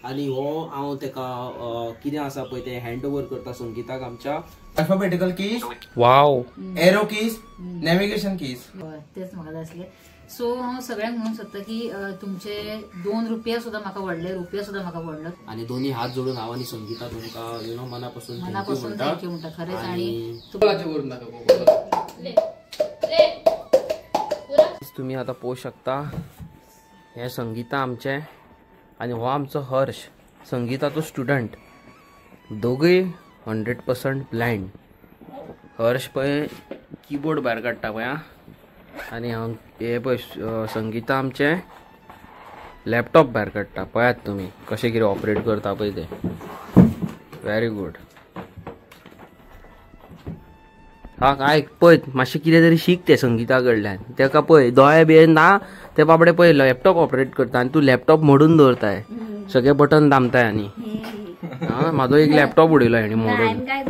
आनी हो हांव तेका कितें आसा पळय तें हँड ओवर करता संगीताक आमच्या. Alphabetical keys, wow, arrow keys, navigation keys. तेच म्हाका जाय आसलें. सो हांव सगळ्यांक म्हणूंक सोदता की तुमचे 2 रुपया सुद्दां म्हाका व्हडले, रुपया सुद्दां म्हाका व्हडलो. आनी दोनी हात जोडून हांव आनी संगीता तुमकां you know मनापासून मनापासून thank you म्हणटा खरेंच. आनी तुमी आतां पळोवंक शकता हें संगीता आमचें आनी हो आमचो हर्ष, संगीताचो स्टुडंट. दोगूय 100% ब्लायंड. हर्ष पळय किबोर्ड भायर काडटा पळय आनी हे पळय संगीता आमचें लॅपटॉप भायर काडटा. पळयात तुमी कशें कितें ऑपरेट करता पळय तें. Very good. हा आयक पळय मातशें कितें तरी शीक तें संगीता कडल्यान. तेका पळय दोळे बिळे ना ते बाबडे पळय लॅपटॉप ऑपरेट करता आनी तूं लॅपटॉप मोडून दवरताय, सगळे बटन दामताय. आनी म्हाजो एक लॅपटॉप उडयलो हेणी मोडून. काय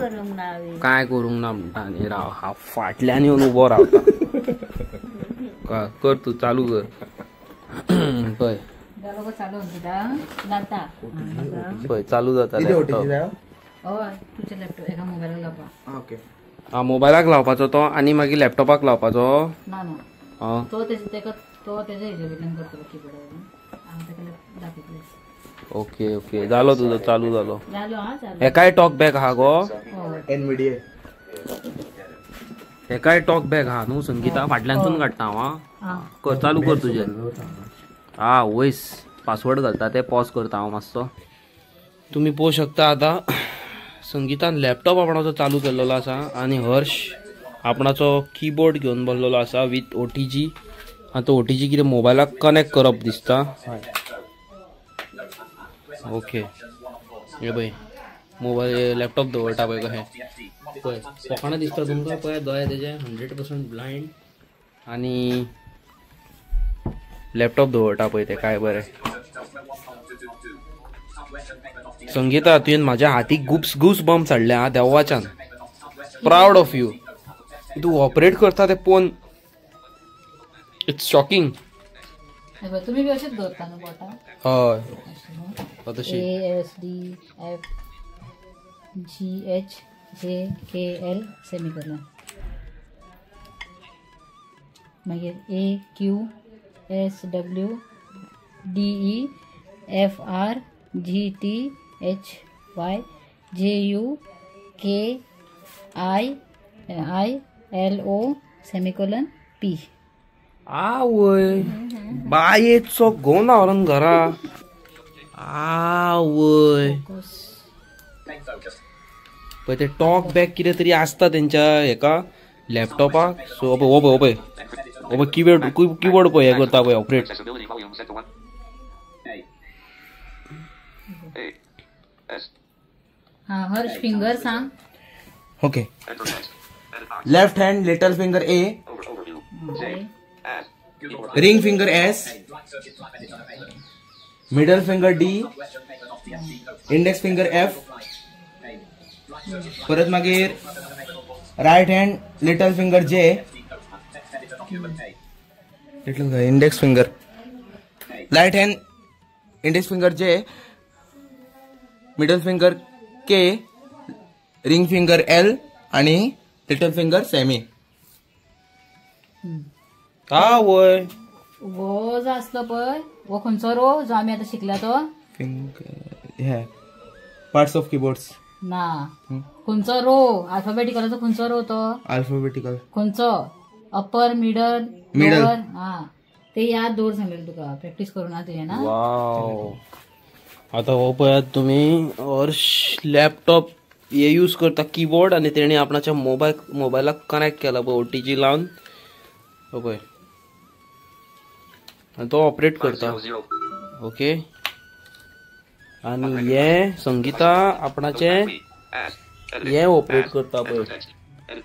करूंक ना म्हणटा आनी राव हांव फाटल्यान येवन उबो रावता. कर तूं चालू कर. पळय पळय चालू जाता लॅपटॉप. हा मोबायलाक लावपाचो तो आनी मागीर लॅपटॉपाक लावपाचो. ना ना तो तेजे हेजे वयल्यान करतलो कीबोर्ड. ओके ओके जालो तुजो चालू जालो. हेकाय टॉक बॅक आहा गो. एनवीडीए हेकाय टॉक बॅक आहा न्हू संगीता. फाटल्यानसून काडटा हांव. कर चालू कर तुजें. हा वयस पासवर्ड घालता ते पॉज करता हांव मातसो. तुमी पळोवंक शकता आतां संगीतान लॅपटॉप आपणाचो चालू केल्लो आसा आनी हर्ष आपणाचो किबोर्ड घेवन बसलेलो आसा विथ OTG. आतां OTG कितें मोबायलाक कनेक्ट करप दिसता. ओके हे पळय मोबायल लॅपटॉप दवरता पळय कशें. पळय लोकांना दिसता तुमकां पळय दोळे तेजे 100% ब्लायंड आनी लॅपटॉप दवरता पळय ते काय बरें. संगीता तुवें म्हाज्या हातीक गुस बम्प्स हाडले हा देवाच्यान. Proud of you. तूं ऑपरेट करता ते पळोवन it's shocking. तुमी बी अशेंच दवरता न्हू बोटां? हय तशी. A S D F G H J K L semicolon, मागीर A Q S W D E F R G T H Y J U K I I L O semicolon P. आवय बायेचो gonna व्हरून घरा. आवय पळय ते talk back कितें तरी आसता तेंच्या हेका लॅपटॉपाक. सो हो पळय हो पळय हो पळय किबोर्ड किबोर्ड पळय हें करता पळय ऑपरेट. हर्ष फिंगर सांग. Okay left hand little finger A, ring finger S, middle finger D, index finger F, परत मागीर right hand little finger J, little index finger, right hand index finger J, middle finger K, ring finger L आणि little finger semi. आवय हो जो आसलो पळय हो खंयचो रो जो आमी आतां शिकला तो हे पार्ट्स ऑफ किबोर्ड्स ना. खंयचो रो अल्फाबेटिकलाचो खंयचो रो तो? अल्फाबेटिकल खंयचो? Upper middle middle. हा ते याद दवर सांगलें तुका, प्रॅक्टीस करूं ना तुवें ना. वाव आतां हो पळयात तुमी हर्ष लॅपटॉप हे यूज करता किबोर्ड आनी तेणी आपणाच्या मोबायलाक कनेक्ट केला पळय OTG लावन. हो पळय आनी तो ऑपरेट करता. ओके आनी हे संगीता आपणाचें हे ऑपरेट करता पळय.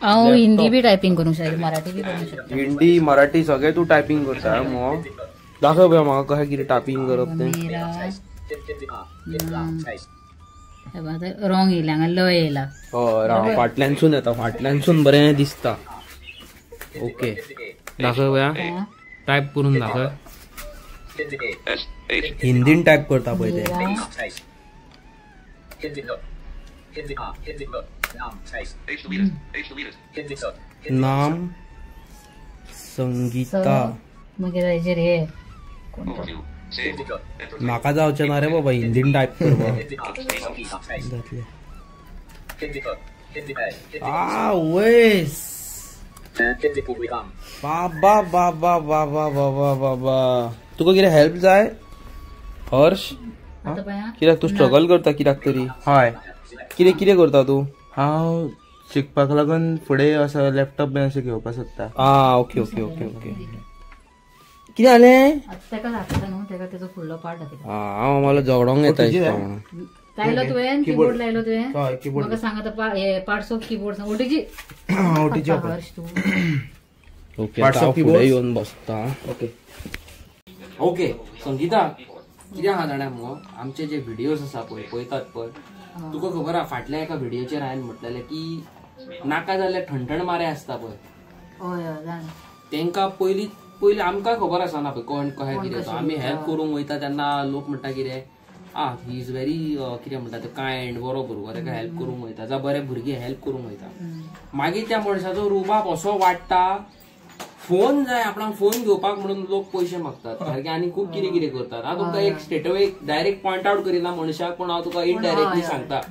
हांव हिंदी बी टायपिंग करूंक शकता, मराठी बी करूंक शकता. हिंदी मराठी सगळें तूं टायपिंग करता मो. दाखय पळय म्हाका कशें कितें टायपिंग करप तें. रॉंग येयला हांगा ल येयला. हय राव फाटल्यानसून येता, फाटल्यानसून बरें दिसता. ओके दाखय पळया, टायप करून दाखय. हिंदीन टायप करता पळय ते. नाम संगीता. म्हाका जावचें ना रे बाबा हिंदीन टायप करपाक. जातलें. आ वयस बाबा बाबा बाबा बाबा बाबा, तुका कितें हेल्प जाय हर्ष? कित्याक तूं स्ट्रगल करता कित्याक तरी? हय. कितें कितें करता तूं? हांव शिकपाक लागून फुडें असो लॅपटॉप बीन अशें घेवपाक सोदता. आ ओके ओके ओके ओके. कितें जालें? हांव मला झगडोंक येता दिसता म्हणून. लायलो तुवें कीबोर्ड? लायलो तुवें? म्हाका सांग आतां पार्ट्स ऑफ कीबोर्ड सांग. ओटीजी हर्ष तूं. ओके, फुडें येवन बसता. ओके ओके संगीता, कितें आहा जाणा मुगो, आमचे जे व्हिडियोज आसा पळय पळयतात पळय, तुका खबर आहा फाटल्या एका व्हिडियोचेर हांवें म्हटलेलें की नाका जाल्यार ठणठण मारे आसता पळय, तेंकां पयलीं पयलीं आमकां खबर आसना पळय कोण कशें कितें. आमी हेल्प करूंक वयता तेन्ना लोक म्हणटा कितें, आ he is very कितें म्हणटा ते कायंड, बरो भुरगो, ताका हेल्प करूंक वयता, जावं बरे भुरगे हेल्प करूंक वयता. मागीर त्या मनशाचो रुबाब असो वाडटा, फोन जाय आपणाक, फोन घेवपाक म्हणून लोक पयशे मागतात सारके, आनी खूब कितें कितें करतात. हांव तुमकां एक straight away direct point out करिना मनशाक, पूण हांव तुका इनडायरेक्टली सांगता.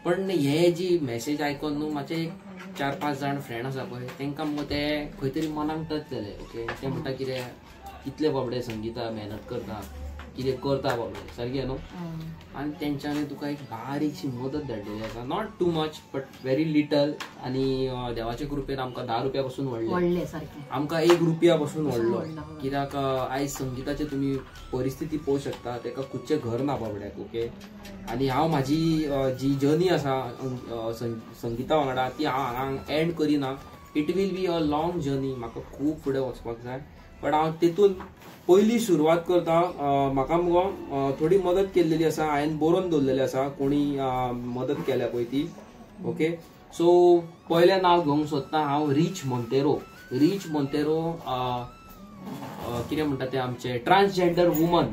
पण हे जी मेसेज आयकोन न्हू म्हाजे एक 4-5 जाण फ्रेंड आसा पळय, तेंकां मुगो ते खंय तरी मनाक टच जाले. ओके, ते म्हणटा कितें कितले बाबडे संगीता मेहनत करता, कितें करता बाबडे सारकें न्हू. आनी तेंच्यांनी तुका एक बारीकशी मदत धाडलेली आसा, not too much but very little. आनी देवाचे कृपेन आमकां 10 रुपया पसून व्हडले, आमकां 1 रुपया पसून व्हडलो. कित्याक आयज संगीताचे तुमी परिस्थिती पळोवंक शकता, तेका खुदचें घर ना बाबड्याक. ओके, आनी हांव म्हाजी जी जर्नी आसा संगीता वांगडा ती हांव हांगा एंड करिना. It will be a long journey, म्हाका खूब फुडें वचपाक जाय. बट हांव तेतून पयली सुरवात करता. म्हाका मुगो थोडी मदत केल्लेली आसा, हांवें बरोवन दवरलेली आसा कोणी मदत केल्या पळय ती. ओके, सो पयलें नांव घेवंक सोदता हांव रीच मोंतेरो. रीच मोंतेरो कितें म्हणटा ते आमचे ट्रान्सजेंडर वुमन,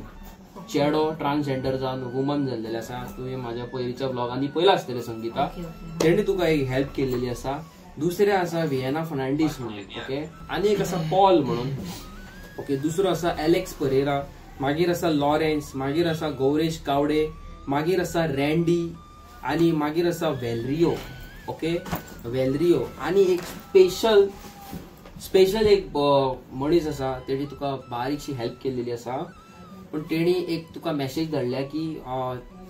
चेडो ट्रान्सजेंडर जावन वुमन जाल्लेले आसा. तुवें म्हाज्या पयलींच्या ब्लॉगांनी पयलां आसतलें संगीता, तेणी तुका एक हेल्प केल्लेली आसा. दुसरें आसा वियेना फर्नांडीस म्हणून. ओके, आनी एक आसा पॉल म्हणून. ओके, दुसरो आसा एलेक्स परेरा, मागीर आसा लॉरेन्स, मागीर आसा गौरेश गावडे, मागीर आसा रँडी, आनी मागीर आसा वेलरियो. ओके, वेलरियो. आनी एक स्पेशल स्पेशल एक मनीस आसा, तेणी तुका बारीकशी हेल्प केल्लेली आसा. पूण तेणी एक तुका मेसेज धाडल्या की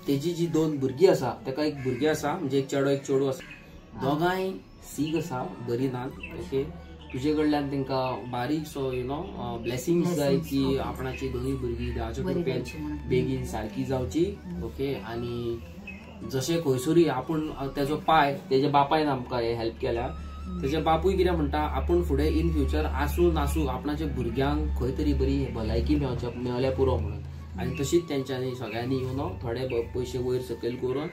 तेजी जी 2 भुरगीं आसा, तेका एक भुरगें आसा, म्हणजे एक चेडो एक चेडू आसा, दोगांय सीक आसा, बरी नात. ओके, तुजे कडल्यान तेंकां बारीकसो you know blessings जाय की आपणाची दोनूय भुरगीं देवाच्या कृपेन बेगीन सारकी जावची. ओके, आनी जशें खंयसरूय आपूण तेजो पाय, तेज्या बापायन आमकां हे हेल्प केल्या, तेजे बापूय कितें म्हणटा, आपूण फुडें इन फ्युचर आसूं नासूं आपणाच्या भुरग्यांक खंय तरी बरी भलायकी मेवल्या पुरो म्हणून. आनी तशीच तेंच्यांनी सगळ्यांनी you know थोडे पयशे वयर सकयल करून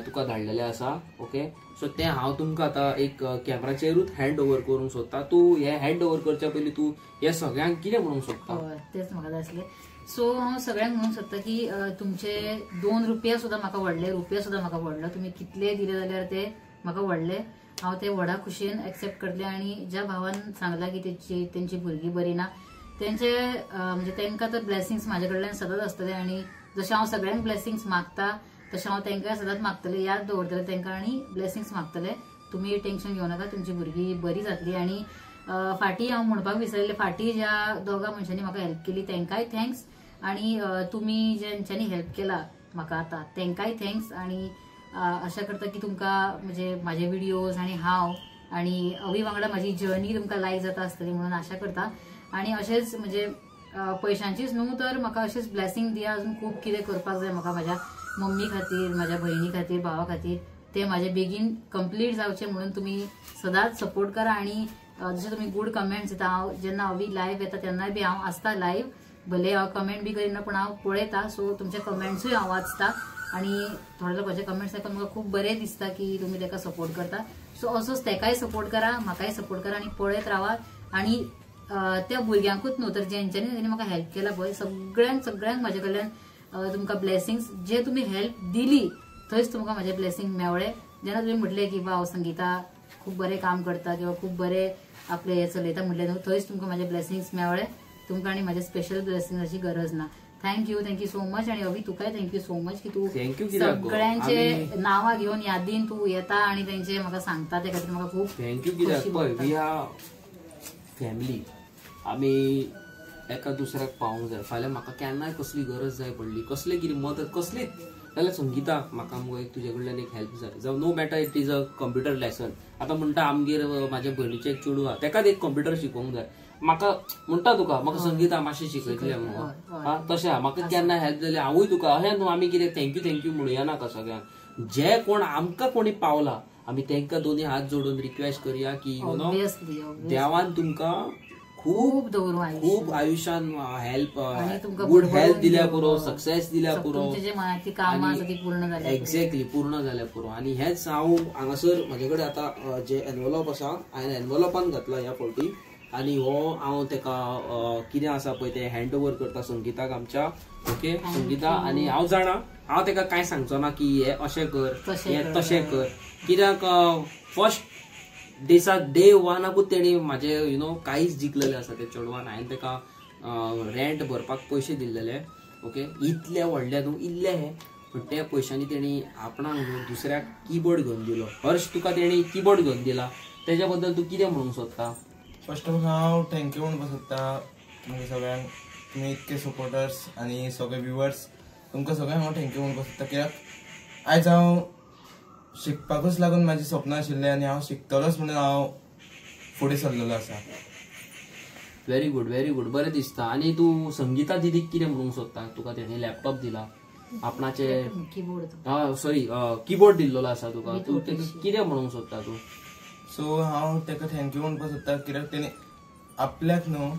तुका धाडलेले आसा. ओके, सो तें हांव तुमकां आतां एक कॅमेराचेरूच हँड ओवर करूंक सोदता. तूं हे हँड ओवर करच्या पयलीं तूं हे सगळ्यांक कितें म्हणूंक सोदता? हय, तेंच म्हाका जाय आसलें. सो हांव सगळ्यांक म्हणूंक सोदता की तुमचे 2 रुपया सुद्दां म्हाका व्हडले, रुपया सुद्दां म्हाका व्हडलो, तुमी कितले दिले जाल्यार ते म्हाका व्हडले, हांव ते व्हडा खुशयेन एक्सेप्ट करतलें. आनी ज्या भावान सांगलां की तेंची भुरगीं बरी ना, तेंचे म्हणजे तेंकां तर ब्लेसिंग्स म्हाजे कडल्यान सदांच आसतले. आनी जशें हांव सगळ्यांक ब्लेसिंग्स मागता तशें हांव तेंकां सदांच मागतलें, याद दवरतलें तेंकां आनी ब्लेसिंग्स मागतलें. तुमी टेन्शन घेवं नाका, तुमची भुरगीं बरी जातली. आनी फाटीं हांव म्हणपाक विसरलें, फाटीं ज्या 2 मनशांनी म्हाका हेल्प केली तेंकांय thanks, आनी तुमी ज्यांच्यांनी हेल्प केला म्हाका आतां तेंकांय thanks. आनी आशा करता की तुमकां म्हणजे म्हाजे व्हिडियोज आनी हांव आनी अवी वांगडा म्हाजी जर्नी तुमकां लायक जाता आसतली म्हणून आशा करता. आनी अशेंच म्हणजे पयशांचीच न्हू तर म्हाका अशेंच ब्लेसिंग दिया, अजून खूब कितें करपाक जाय म्हाका, म्हाज्या मम्मी खातीर, म्हाज्या भयणी खातीर, भावा खातीर, ते म्हाजे बेगीन कंप्लीट जावचे म्हणून तुमी सदांच सपोर्ट करा. आनी जशे तुमी गूड कमेंट्स येता, हांव जेन्ना अवी लायव्ह येता तेन्नाय बी हांव आसता लायव्ह, भले हांव कमेंट बी करिना पूण हांव पळयता. सो तुमचे कमेंट्सूय हांव वाचता आनी थोडे लोकांचे कमेंट्स आयकून म्हाका खूब बरें दिसता की तुमी तेका सपोर्ट करता. सो असोच तेकाय सपोर्ट करा, म्हाकाय सपोर्ट करा आनी पळयत रावात. आनी त्या भुरग्यांकूच न्हू तर जेंच्यांनी तेणी म्हाका हेल्प केला पळय सगळ्यांक सगळ्यांक म्हाजे कडल्यान तुमकां ब्लेसिंग्स जे तुमी हेल्प दिली थंयच तुमकां म्हाजे ब्लेसिंग मेवळे. जेन्ना तुमी म्हटलें की वाव संगीता खूब बरें काम करता किंवा खूब बरें आपले हे चलयता म्हटलें न्हू थंयच तुमकां म्हाजे ब्लेसिंग्स मेवळे. तुमकां आनी म्हाजे स्पेशल ब्लेसिंग्साची गरज ना. Thank you thank you so much. आनी अभी तुकाय thank you so much की तूं सगळ्यांचे नांवां घेवन यादीन तूं येता आनी तेंचे म्हाका सांगता ते खातीर म्हाका खूब thank you. कित्याक पळय we are family, आमी एका दुसऱ्याक पावोंक जाय. फाल्यां म्हाका केन्नाय कसली गरज जाय पडली कसले कितें मदत कसलीच जाल्यार संगीता म्हाका मुगो एक तुजे कडल्यान एक हेल्प जाय, जावं no matter it is a computer lesson. आतां म्हणटा आमगेर म्हाज्या भयणीचें एक चेडूं आहा तेकाच एक कंप्युटर शिकोवंक जाय म्हाका म्हणटा तुका म्हाका संगीता मातशें शिकयतलें मुगो हा तशें आहा म्हाका केन्ना हेल्प जाली हांवूय तुका अशें न्हू आमी कितें thank you thank you म्हणुया नाका सगळ्यांक. जे कोण आमकां कोणी पावला आमी तांकां दोनी हात जोडून रिक्वेस्ट करुया की you know देवान तुमकां खूब खूब आयुष्यान हेल्प गुड हेल्थ दिल्या पुरो, सक्सेस दिल्या पुरो, एक्झॅक्टली पूर्ण जाल्या पुरो. आनी हेच हांव हांगासर म्हाजे कडेन आतां जे एनवलॉप आसा हांवें एनवलॉपान घातला ह्या फावटी आनी हो हांव तेका कितें आसा पळय तें हँड ओवर करता संगीताक आमच्या. ओके संगीता, आनी हांव जाणा हांव तेका कांय सांगचो ना की हे अशें कर हे तशें कर, कित्याक फर्स्ट दिसा डे वनाकूच तेणी म्हाजे you know कांयच जिखलेलें आसा त्या चेडवान. हांवें तेका रेंट भरपाक पयशे दिल्लेले ओके इतले व्हडले न्हू इल्ले हे पूण त्या पयशांनी तेणी आपणाक न्हू दुसऱ्याक किबोर्ड घेवन दिलो. हर्ष तुका तेणी किबोर्ड घेवन दिला तेज्या बद्दल तूं कितें म्हणूंक सोदता? फर्स्ट ऑफ ऑल हांव thank you म्हणपाक सोदता तुमकां सगळ्यांक, तुमी इतके सपोर्टर्स आनी सगळे व्युवर्स तुमकां सगळ्यांक हांव thank you म्हणपाक सोदता. कित्याक आयज हांव शिकपाकूच लागून म्हाजी सपनां आशिल्लें आनी हांव शिकतलोच म्हणून हांव फुडें सरलेलो आसा. व्हेरी गुड व्हेरी गुड, बरें दिसता. आनी तूं संगीता दिदीक कितें म्हणूंक सोदता? तुका तेणी लॅपटॉप दिला आपणाचे किबोर्ड सॉरी किबोर्ड दिल्लो आसा तुका, तूं तेका कितें म्हणूंक सोदता तूं? सो हांव तेका thank you म्हणपाक सोदता कित्याक तेणी आपल्याक न्हू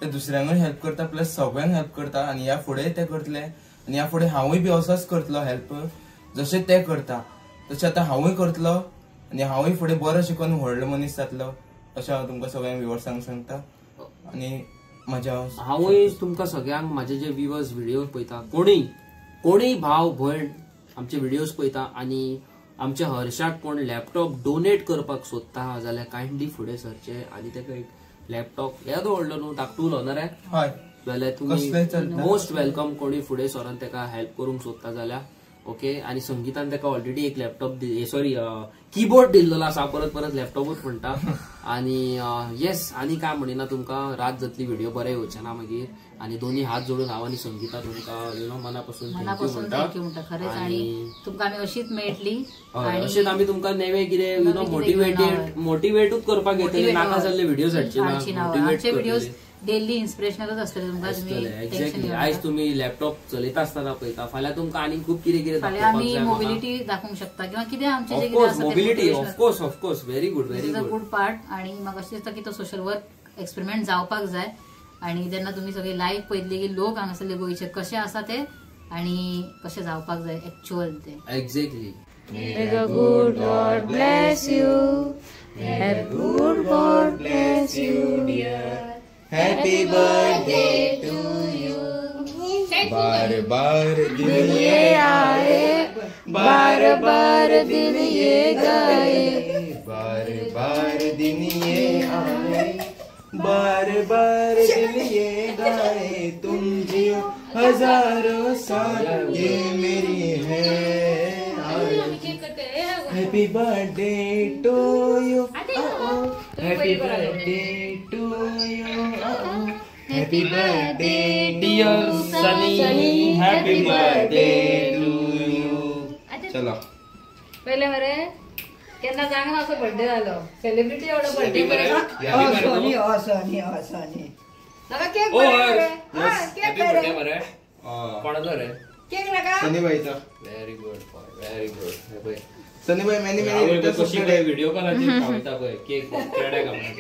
ते दुसऱ्यांकूय हेल्प करता प्लस सगळ्यांक हेल्प करता आनी ह्या फुडें ते करतले आनी ह्या फुडें हांवूय बी असोच करतलो हेल्प जशें ते करता तशें आतां हांवूय करतलो आनी हांवूय फुडें बरो शिकोन व्हडलो मनीस जातलो अशें हांव तुमकां सगळ्यांक व्युवर्सांक सांगता. आनी म्हाज्या हांवूय तुमकां सगळ्यांक म्हाजे जे व्युवर्स व्हिडियोज पळयता कोणीय कोणीय भाव भयण आमचे व्हिडियोज पळयता आनी आमच्या हर्षाक कोण लॅपटॉप डोनेट करपाक सोदता जाल्यार कायंडली फुडें सरचें आनी तेका एक लॅपटॉप येदो व्हडलो न्हू धाकटुलो न्हू रे जाल्यार तुमी मोस्ट welcome कोणी फुडें सरोन तेका हेल्प करूंक सोदता जाल्यार ओके. आनी संगीतान तेका ऑलरेडी एक लॅपटॉप सॉरी किबोर्ड दिल्लो आसा, परत परत लॅपटॉपूच म्हणटा. आनी येस आनी काय म्हणिना तुमकां रात जातली व्हिडिओ बरें येवचें ना मागीर. आनी दोनी हात जोडून हांव आनी संगीता तुमकां you know मनापासून thank you म्हणटा खरेंच. आनी तुमकां आमी अशीच मेळटली, अशीच आमी तुमकां नवे कितें you know motivated मोटिवेटूच करपाक येतले, नाका जाल्ले व्हिडियोज हाडचे ना, मोटिवेट डेली इन्स्पिरेशनलच आसतले तुमकां. एक्झॅक्टली आयज तुमी लॅपटॉप चलयता आसतना पळयता, फाल्यां तुमकां आनी खूब कितें कितें फाल्यां आमी मोबिलिटी दाखोवंक शकता किंवा कितें आमचें जें कितें आसा mobility. Of course of course very good very good good part. आनी म्हाका अशें दिसता की तो सोशल वर्क एक्सपेरिमेंट जावपाक जाय आनी जेन्ना तुमी सगळे लायव्ह पळयतले की लोक हांगासरले गोंयचे कशे आसा ते आनी कशे जावपाक जाय एक्चुअल ते. Exactly. May the good God bless you. May the good God bless you, dear. Happy birthday to you. Bar bar दिन ये आए, बार बार दिन ये गाए, बार बार दिन ये आए, बार बार दिल ये गाए, तुम जियो हजारों साल ये मेरी है। Happy birthday to you, happy birthday to you, happy birthday dear Sunny, happy birthday to you. चलो पहिले मरे केन्ना जांगना असो बर्थडे जालो सेलिब्रिटी एवढो बर्थडे सोनी हो सोनी हो सोनी नाका केक बरे हॅपी बर्थडे मरे कोणाचो रे केक नाका Sunny भाईचा. Very good boy very good. हे पळय सनी भाई मॅनी मॅनी कशी काय व्हिडिओ कॉलाचेर खावयता पळय केक चेड्या कामाचो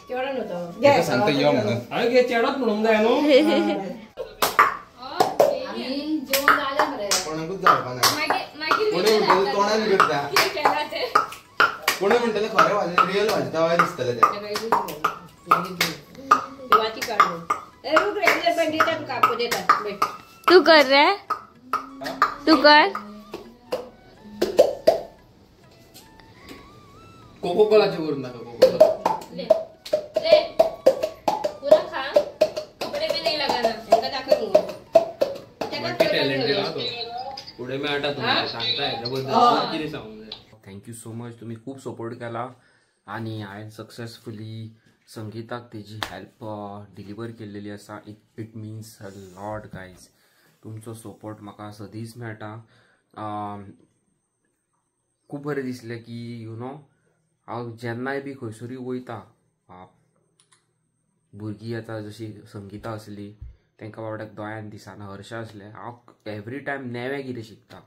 चेडो न्हू सांगता यो म्हणून हांवें कितें चेडोच म्हणूंक जाय न्हू. कोणाकूच जावपा ना कोणी म्हणटलें तोंडान करता, कोणी म्हणटलें खरें वाजता रियल वाजता वाय दिसतलें तें. तू कर रे, तू कर. कोको कोलाचे करून दाखव. कोको कोला ले ले पूरा खा, कपड़े पे नहीं लगाना. मल्टी टॅलेंटेड हा तो. पुढे मेळटा तुमकां सांगता हेच्या बद्दल कितें सांगूंक जाय. Thank you so much, तुम्ही खूप सपोर्ट केला आणि हांवें सक्सेसफुली संगीताक तेजी हेल्प डिलिव्हर केल्लेली आसा. It means a lot guys. तुमचो सपोर्ट म्हाका सदींच मेळटा. खूब बरें दिसलें की you know हांव जेन्नाय बी खंयसरूय वयता, भुरगीं आतां जशी संगीता आसली तांकां बाबड्याक दोळ्यान दिसना, हर्षा आसलें, हांव एवरी टायम नवें कितें शिकता.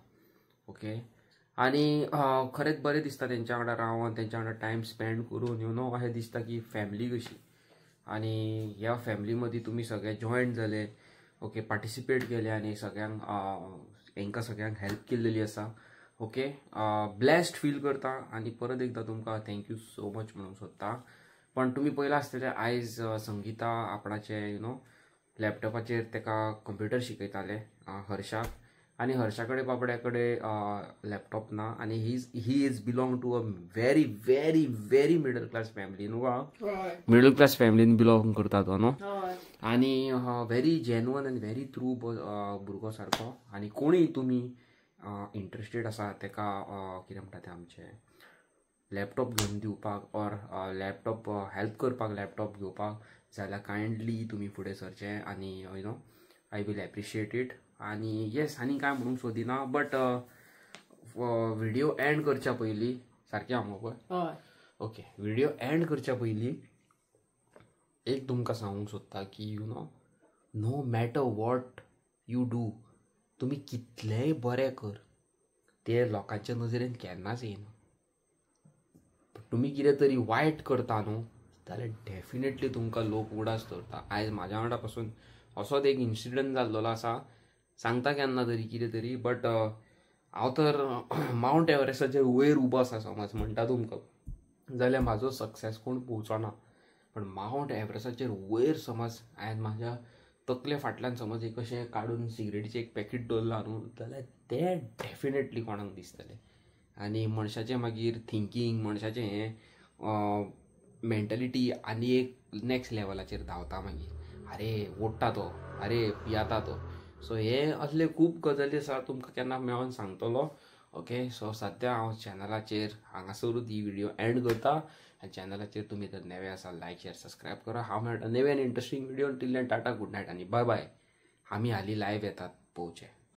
ओके, आनी खरेंच बरें दिसता तेंच्या वांगडा रावन, तेंच्या वांगडा टायम स्पेंड करून. You know अशें दिसता की फॅमिली कशी, आनी ह्या फॅमिली मदीं तुमी सगळे जॉयन जाले. ओके, पार्टिसिपेट केले आनी सगळ्यांक हेंकां सगळ्यांक हेल्प केल्लेली आसा. ओके, ब्लेस्ड फील करता आनी परत एकदां तुमकां thank you so much म्हणूंक सोदता. पण तुमी पयलां आसतलें आयज संगीता आपणाचे you know लॅपटॉपाचेर तेका कंप्युटर शिकयताले हर्षाक, आनी हर्षा कडेन बाबड्या कडेन लॅपटॉप ना, आनी he is belong to a very very very middle class family न्हू गा, मिडल क्लास फॅमिलीन बिलोंग करता तो न्हू, आनी व्हेरी जेन्युअन आनी व्हेरी ट्रू भुरगो सारको. आनी कोणूय तुमी इंट्रस्टेड आसा तेका कितें म्हणटा तें आमचें लॅपटॉप घेवन दिवपाक ऑर लॅपटॉप हेल्प करपाक, लॅपटॉप घेवपाक जाल्यार कायंडली तुमी फुडें सरचें आनी you know I will appreciate it. आनी येस, आनी कांय म्हणूंक सोदिना, बट व्हिडिओ एंड करच्या पयलीं सारकें हांव मगो पळय, ओके, व्हिडिओ एंड करच्या पयलीं एक तुमकां सांगूंक सोदता की you know no matter what you do, तुमी कितलेंय बरें कर ते लोकांच्या नजरेन केन्नाच येयना. तुमी कितें तरी वायट करता न्हू जाल्यार डेफिनेटली तुमकां लोक उडास दवरता. आयज म्हाज्या वांगडा पासून असोच एक इन्सिडंट जाल्लो आसा, सांगता केन्ना तरी कितें तरी, बट हांव तर मावंट एवरेस्टाचेर वयर उबो आसा समज म्हणटा तुमकां जाल्यार म्हाजो सक्सेस कोण पळोवचो ना, पण मावंट एवरेस्टाचेर वयर समज हांवें म्हाज्या तकले फाटल्यान समज एक अशें काडून सिगरेटीचें एक पॅकेट दवरलां न्हू जाल्यार तें डेफिनेटली कोणाक दिसतलें. आनी मनशाचें मागीर थिंकींग, मनशाचें हें मेंटलिटी आनी एक नेक्स्ट लेवलाचेर धांवता मागीर, अरे ओडटा तो, अरे पियाता तो. सो हे असले खूब गजाली आसा, तुमकां केन्ना मेळोन सांगतलो. ओके, सो सद्या हांव चॅनलाचेर हांगासरूच ही व्हिडिओ एंड करता, आनी चॅनलाचेर तुमी जर नवे आसा लायक शेअर सबस्क्रायब करा. हांव मेळटा नवे आनी interesting video. Till then tata, good night आनी बाय बाय. आमी हालीं लायव्ह येतात पळोवचें.